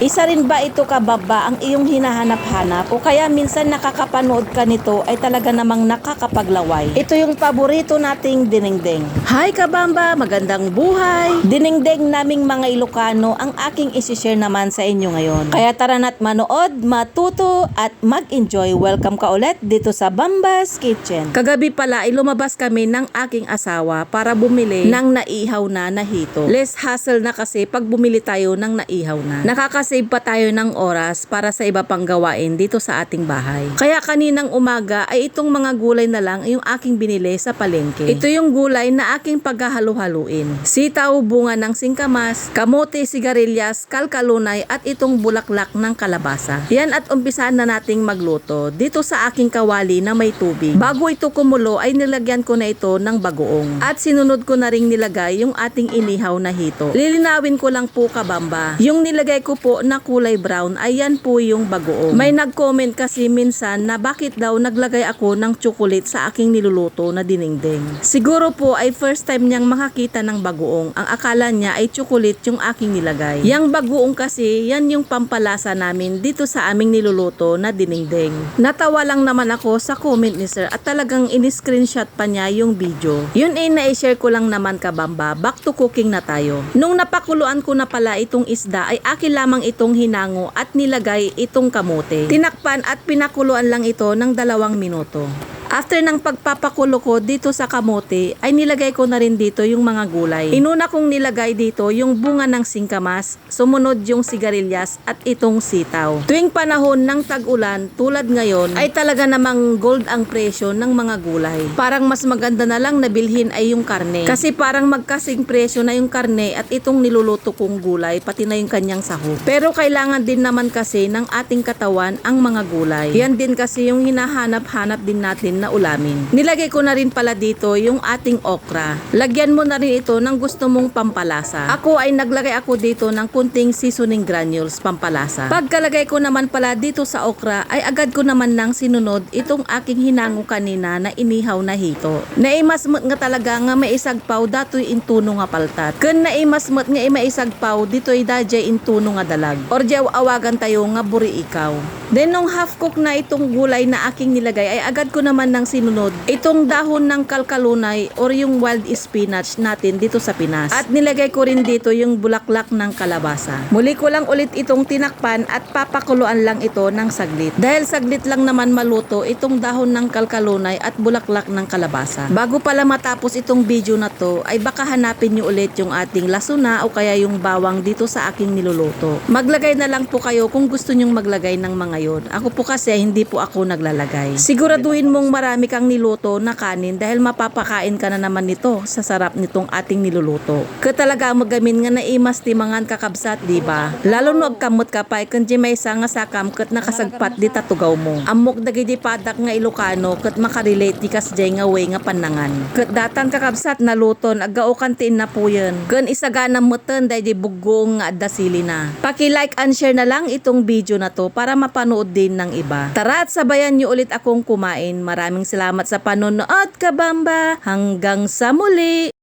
Isa rin ba ito kababa ang iyong hinahanap-hanap o kaya minsan nakakapanood ka nito ay talaga namang nakakapaglaway? Ito yung paborito nating dinengdeng. Hi kabamba, magandang buhay! Dinengdeng naming mga Ilocano ang aking isishare naman sa inyo ngayon. Kaya tara na't manood, matuto at mag-enjoy. Welcome ka ulit dito sa Bamba's Kitchen. Kagabi pala ay lumabas kami ng aking asawa para bumili ng naihaw na hito. Less hassle na kasi pag bumili tayo ng naihaw na. Nakakasave pa tayo ng oras para sa iba pang gawain dito sa ating bahay. Kaya kaninang umaga ay itong mga gulay na lang yung aking binili sa palengke. Ito yung gulay na aking paghahalu-haluin. Sitaw, bunga ng singkamas, kamote, sigarilyas, kalkalunay at itong bulaklak ng kalabasa. Yan at umpisahan na nating magluto dito sa aking kawali na may tubig. Bago ito kumulo ay nilagyan ko na ito ng bagoong. At sinunod ko na ring nilagay yung ating inihaw na hito. Lilinawin ko lang po kabamba. Yung nilagay ko po na kulay brown ay yan po yung bagoong. May nag-comment kasi minsan na bakit daw naglagay ako ng chocolate sa aking niluluto na dinengdeng. Siguro po ay first time niyang makakita ng bagoong. Ang akala niya ay chocolate yung aking nilagay. Yang bagoong kasi yan yung pampalasa namin dito sa aming niluluto na dinengdeng. Natawa lang naman ako sa comment ni sir at talagang in-screenshot pa niya yung video. Yun ay na-share ko lang naman kabamba. Back to cooking na tayo. Nung napakuluan ko na pala itong isda ay akin lamang itong hinango at nilagay itong kamote. Tinakpan at pinakuluan lang ito ng 2 minuto. After ng pagpapakulo ko dito sa kamote, ay nilagay ko na rin dito yung mga gulay. Inuna kong nilagay dito yung bunga ng singkamas, sumunod yung sigarilyas at itong sitaw. Tuwing panahon ng tag-ulan tulad ngayon, ay talaga namang gold ang presyo ng mga gulay. Parang mas maganda na lang nabilhin ay yung karne. Kasi parang magkasing presyo na yung karne at itong niluluto kong gulay, pati na yung kanyang sahog. Pero kailangan din naman kasi ng ating katawan ang mga gulay. Yan din kasi yung hinahanap-hanap din natin na ulamin. Nilagay ko na rin pala dito yung ating okra. Lagyan mo na rin ito ng gusto mong pampalasa. Ako ay naglagay ako dito ng kunting seasoning granules pampalasa. Pagkalagay ko naman pala dito sa okra ay agad ko naman nang sinunod itong aking hinango kanina na inihaw na hito. Naimasmot nga talaga nga maisagpaw dato'y intuno nga paltat. Kun naimasmot nga maisagpaw dito'y dajay intuno nga dalag. Or diyaw awagan tayo nga buri ikaw. Then nung half cook na itong gulay na aking nilagay ay agad ko naman nang sinunod itong dahon ng kalkalunay or yung wild spinach natin dito sa Pinas. At nilagay ko rin dito yung bulaklak ng kalabasa. Muli ko lang ulit itong tinakpan at papakuluan lang ito ng saglit. Dahil saglit lang naman maluto itong dahon ng kalkalunay at bulaklak ng kalabasa. Bago pala matapos itong video na to ay baka hanapin nyo ulit yung ating lasuna o kaya yung bawang dito sa aking niluluto. Maglagay na lang po kayo kung gusto nyong maglagay ng mga yon. Ako po kasi hindi po ako naglalagay. Siguraduhin mong marami kang niluto na kanin dahil mapapakain ka na naman nito sa sarap nitong ating niluluto. Katalaga magamin nga naimas timangan kakabsat, di ba? Lalo no kamot ka pa kun di may nga sakam ket nakasagpat di tatugaw mo. Amok dagiti padak nga Ilocano ket makarelate di kasjay nga way nga panangan. Ket datan kakabsat naluton agao kantiin na po yan. Kun isagana meten daydi bugong nga dasili na. Paki-like and share na lang itong video na to para mapanood din ng iba. Tara at sabayan niyo ulit akong kumain. Maraming salamat sa panonood kabamba. Hanggang sa muli!